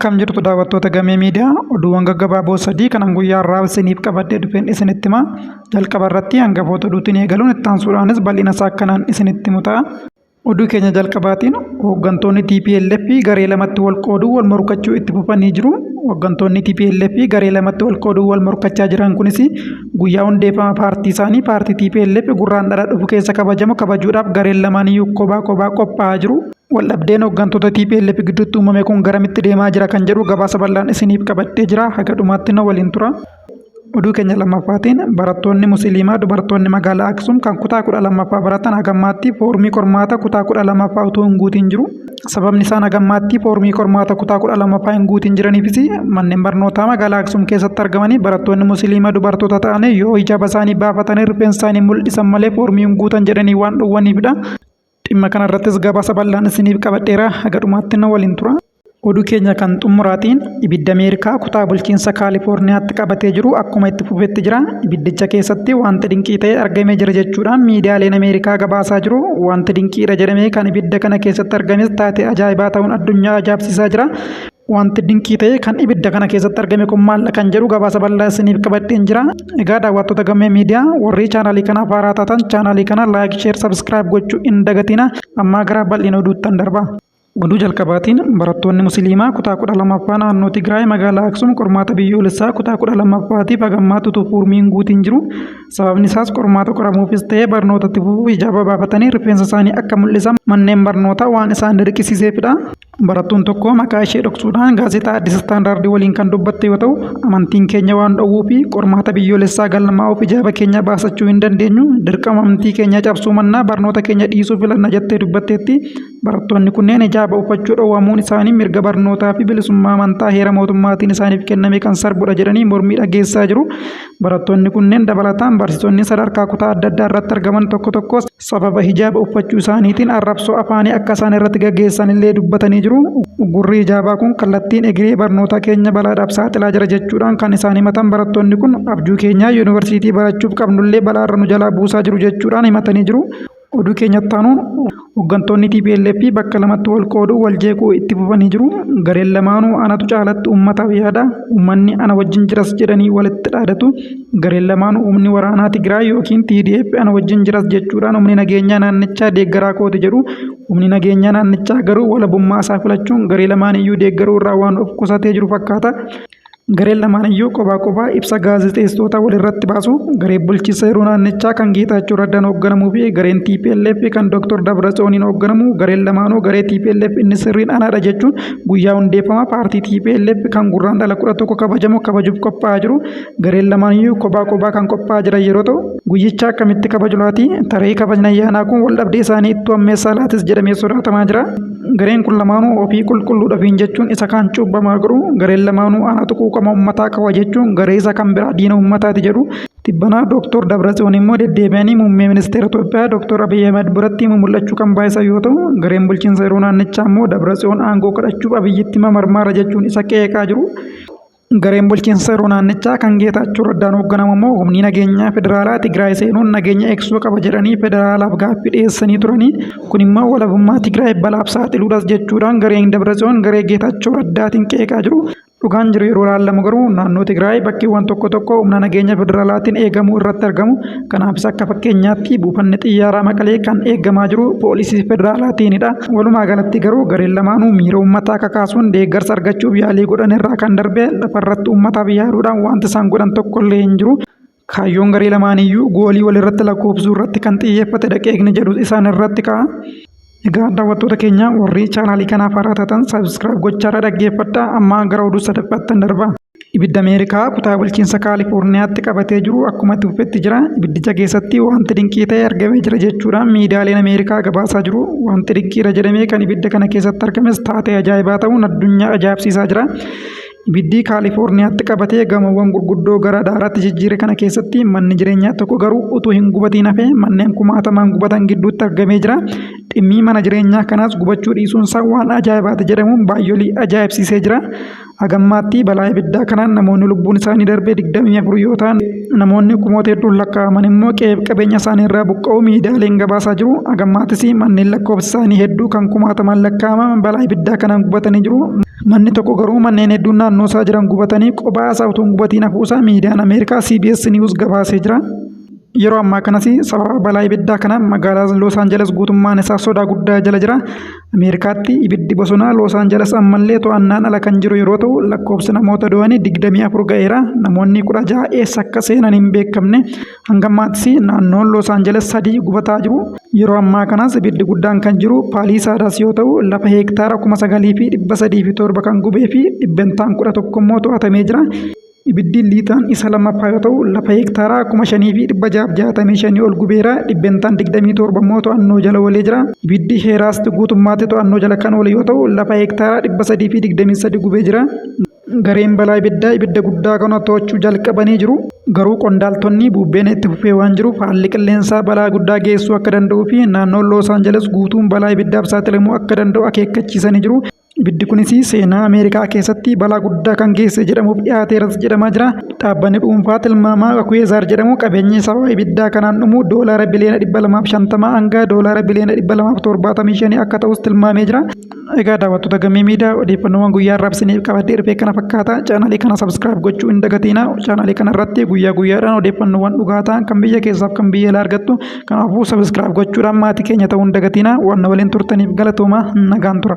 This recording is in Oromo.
Akkam jirtu daawwattoota Gamee Miidiyaa, oduuwwan gaggabaaboo sadii kanan guyyaa har'aa isiniif qabadhee dhufeen isinitti hima. Jalqaba irratti hangafoota oduutiin eegaluun itti aansuudhaanis bal'ina isaa akkanaan isinitti himu ta'a. Oduu keenya jalqabaatiin hooggantoonni TPLF garee lamatti wal qooduu wal morkachuu itti fufanii jiru. Hooggantoonni TPLF garee lamatti wal qooduu wal morkachaa jiran kunis guyyaa hundeeffama paartii isaanii paartii TPLF Gurraandhala dhufu keessa kabajamu kabajuudhaaf gareen lamaaniyyuu kophaa kophaa qophaa'aa jiru. Waldhabdeen hooggantoota TPLF gidduutti uumame kun garamitti deemaa jira kan jedhu gabaasa bal'aan isiniif qabadhee jira. Haga dhumaatti na waliin tura. Oduu keenya lammaffaatiin barattoonni Musliimaa dubartoonni magaalaa Aksum kan kutaa 12ffaa baratan hagammaatti foormii qormaata kutaa 12ffaa utuu hin guutiin jiru. Sababni isaan hagammaatti foormii qormaata kutaa 12ffaa hin guutiin jiraniifis manneen barnootaa magaalaa Aksum keessatti argamanii barattoonni Musliimaa dubartoota ta'an yoo hijaaba isaanii baafatanii rifeensa isaanii mul'isan malee foormii hin guutan jedhanii waan dhowwaniifidha. Dhimma kanarrattis gabaasa bal'aan isiniif qabadheera, haga dhumaatti na waliin tura. Oduu keenya kan xumuraatiin ibidda Ameerikaa kutaa bulchiinsa Kaalifoorniyaatti qabatee jiru akkuma itti fufetti jira. Ibiddicha keessatti wanti dinqii ta'e argamee jira jechuudhaan miidiyaaleen Ameerikaa gabaasaa jiru. Wanti dinqiidha jedhamee kan ibidda kana keessatti argames taatee ajaa'ibaa ta'uun addunyaa ajaa'ibsiisaa jira. Wanti dinqii ta'e kan ibidda kana keessatti argame kun maal kan jedhu gabaasa bal'aa isiniif qabadheen jira. Egaa daawwattoota Gammee Miidiyaa, warri chaanaalii kanaaf haaraa taatan chaanaalii kana like, share, subscribe gochuu hin dagatina. Ammaa gara bal'ina oduuttan darba. Oduu jalqabaatiin barattoonni Musliimaa kutaa 12ffaa naannoo Tigraay magaalaa Aksum qormaata biyyoolessaa kutaa 12ffaatiif hagammaatti utuu foormii hin guutiin jiru. Sababni isaas qormaata qoramuufis ta'ee barnoota itti fufuuf hijaaba baafatanii rifeensa isaanii akka mul'isan manneen barnootaa waan isaan dirqisiiseefidha. Barattuun tokko maqaa ishee dhoksuudhaan gaazexaa Addis Standard waliin kan dubbatte yoo ta'u, amantiin keenya waan dhowwuu fi qormaata biyyoolessaa galmaa'uuf hijaaba keenya baasachuu hin dandeenyu, dirqama amantii keenya cabsuu mannaa barnoota keenya dhiisuu filanna jettee dubbatteetti. Barattoonni kunneen hijaaba uffachuu dhowwamuun isaanii mirga barnootaa fi bilisummaa amantaa heera mootummaatiin isaaniif kenname kan sarbudha jedhanii mormii dhageessisaa jiru. Barattoonni kunneen dabalataan barsiisonni sadarkaa kutaa adda addaa irratti argaman tokko tokkos sababa hijaaba uffachuu isaaniitiin arrabsoo afaanii akka isaan irratti gaggeessan illee dubbatanii jiru. Uggurri hijaabaa kun kallattiin egeree barnootaa keenya balaadhaaf saaxilaa jira jechuudhaan kan isaan himatan barattoonni kun, abjuu keenyaa yuunivarsiitii barachuuf qabnullee balaarra nu jalaa buusaa jiru jechuudhaan himatanii jiru. Oduu keenyatti aanuun hooggantoonni TPLF bakka lamatti wal qooduu wal jeequu itti fufanii jiru. Gareen lamaanuu anatu caalatti uummataaf yaada, uummanni ana wajjin jiras jedhanii walitti dhaadatu. Gareen lamaanuu humni waraanaa Tigraay yookiin TDF ana wajjin jiras jechuudhaan humni nageenyaa naannichaa deeggaraa kooti jedhu. Humni nageenyaa naannichaa garuu walabummaa isaa filachuun garee lamaaniyyuu deeggaruu irraa waan of qusatee jiru fakkaata. Gareen lamaan iyyuu qophaa qophaa ibsa gaazexeessitoota walirratti baasu. Gareen bulchiinsa yeroo naannichaa kan Geetaachoo Raddaan hoogganamuu fi gareen TPLF kan Dr. Dabratsiyooniin hoogganamu, gareen lamaanuu garee TPLF inni sirriin anaadha jechuun guyyaa hundeeffama paartii TPLF kan Gurraandhala 11 kabajamu kabajuuf qophaa'aa jiru. Gareen lamaan iyyuu kophaa kophaa kan qophaa'aa jiran yeroo ta'u, guyyicha akkamitti kabaju laati? Tarii kabajni ayyaanaa kun waldhabdee isaanii ittuu hammeessaa laatis jedhamee sodaatamaa jira. Gareen kun lamaanuu ofii qulqulluudha ofiin jechuun isa kaan cuubbamaa godhu. Gareen lamaanuu anatu quuqama uummataa qaba jechuun garee isa kan biraa diina uummataati jedhu. Tibbanaa Dooktor Dabratsiyoon immoo deddeebi'anii muummee ministeera Itoophiyaa Dooktor Abiy Ahimad biratti mul'achuu kan baay'isan yoo ta'u, gareen bulchiinsa yeroo naannichaa immoo Dabratsiyoon aangoo kadhachuuf Abiyyitti mamarmaara jechuun isa qeeqaa jiru. Gareen bulchiinsa yeroo naannichaa kan Geetaachoo Raddaan hoogganamu immoo humni nageenyaa federaalaa Tigraay seenuun nageenya eegsisuu qaba jedhanii federaalaaf gaaffii dhiyeessanii turanii. Kun immoo walabummaa Tigraay balaaf saaxiluudhas jechuudhaan gareen Dabratsiyoon garee Geetaachoo Raddaatiin qeeqaa jiru. Dhugaan jiru yeroo ilaallamu garuu naannoo Tigraay bakkeewwan tokko tokko humna nageenya federaalaatiin eegamuu irratti argamu. Kanaafis akka fakkeenyaatti buufanni xiyyaaraa Maqalee kan eegamaa jiru poolisii federaalaatiinidha. Walumaa galatti garuu gareen lamaanuu miira uummataa kakaasuun deeggarsa argachuuf yaalii godhan irraa kan darbe lafarratti uummataaf yaaduudhaan wanti isaan godhan tokkollee hin jiru. Kaayyoon garee lamaaniyyuu goolii walirratti lakkoofsuu irratti kan xiyyeeffatedha qeeqni jedhu isaan irratti ka'a. Egaa daawwattoota keenya, warri chaanaalii kanaaf haaraa taatan subscribe gochaadha dhaggeeffadhaa. Amma gara oduu sadaffaattan darba. Ibidda Ameerikaa kutaa bulchiinsa Kaalifoorniyaatti qabatee jiru akkuma itti fufetti jira. Ibiddicha keessatti wanti dinqii ta'e argamee jira jechuudhaan miidiyaaleen Ameerikaa gabaasaa jiru. Wanti dinqiidha jedhamee kan ibidda kana keessatti argames taatee ajaa'ibaa ta'uun addunyaa ajaa'ibsiisaa jira. Ibiddi Kaalifoorniyaatti qabatee gamoowwan gurguddoo gara daaraatti jijjiire kana keessatti manni jireenyaa tokko garuu utuu hin gubatiin hafee manneen kumaatamaan gubatan gidduutti argamee jira. Dhimmii mana jireenyaa kanaas gubachuu dhiisuunsaa waan ajaa'ibaati jedhamuun baay'olii ajaa'ibsiisee jira. Hagammaatti balaa ibiddaa kanaan namoonni lubbuun isaanii darbe 24 yoo ta'an namoonni kumoota hedduun lakkaa'aman immoo qe'eef qabeenya isaanii irraa buqqa'uu miidiyaaleen gabaasaa jiru. Hagammaattis manneen lakkoofsi isaanii hedduu kan kumaatamaan lakkaa'aman balaa ibiddaa kanaan gubatanii jiru. Manni tokko garuu manneen hedduun naannoo isaa jiran gubatanii qophaa isaa utuu hin gubatiin hafuusaa miidiyaan Ameerikaa CBS News gabaasee jira. Yeroo ammaa kanas sababa balaa ibiddaa kanaan magaalaan Loos Aanjeles guutummaan isaa sodaa guddaa jala jira. Ameerikaatti ibiddi bosonaa Loos Aanjeles ammallee to'annaan ala kan jiru yeroo ta'u lakkoofsi namoota du'anii 24 ga'eera. Namoonni 16 eessa akka seenan hin beekamne. Hanga ammaattis naannoon Loos Aanjeles sadii gubataa jiru. Yeroo ammaa kanas ibiddi guddaan kan jiru Paaliisaadaas yoo ta'u lafa heektaara 9,307 kan gubee fi dhibbentaan 11 immoo to'atamee jira. Ibiddi Liixaan isa lammaffaa yoo ta'u, lafa heektaara 5,665 ol gubeera, dhibbentaan 27 immoo to'annoo jala oolee jira. Ibiddi Heeraast guutummaatti to'annoo jala kan oole yoo ta'u, lafa heektaara 323 gubee jira. Gareen balaa ibiddaa ibidda guddaa kana to'achuu jalqabanii jiru. Garuu qondaaltonni bubbeen itti fufee waan jiruuf haalli qilleensaa balaa guddaa geessuu akka danda'uu fi naannoon Loos Aanjeles guutuun balaa ibiddaaf saaxilamuu akka danda'u akeekkachiisanii jiru. Ibiddi kunis seenaa Ameerikaa keessatti balaa guddaa kan geesse jedhamuuf dhiyaateeras jedhamaa jira. Dhaabbanni dhuunfaa tilmaamaa Akuweezaar jedhamu qabeenyi sababa ibiddaa kanaan dhumu doolaara biliyoona 250 hanga doolaara biliyoona 275 akka ta'us tilmaamee jira. Egaa daawwattoota Gammee Miidiyaa odeeffannoowwan guyyaa har'aaf isiniif qabadhee dhufe kana fakkaata. Chaanaalii kana subscribe gochuu hin dagatiina. Chaanaalii kana irratti guyyaa guyyaadhaan odeeffannoowwan dhugaa ta'an kan biyya keessaaf kan biyya alaa argattu. Kanaafuu subscribe gochuudhaan maatii keenya ta'uu hin dagatiina. Waan na waliin turtaniif galatooma nagaan tura.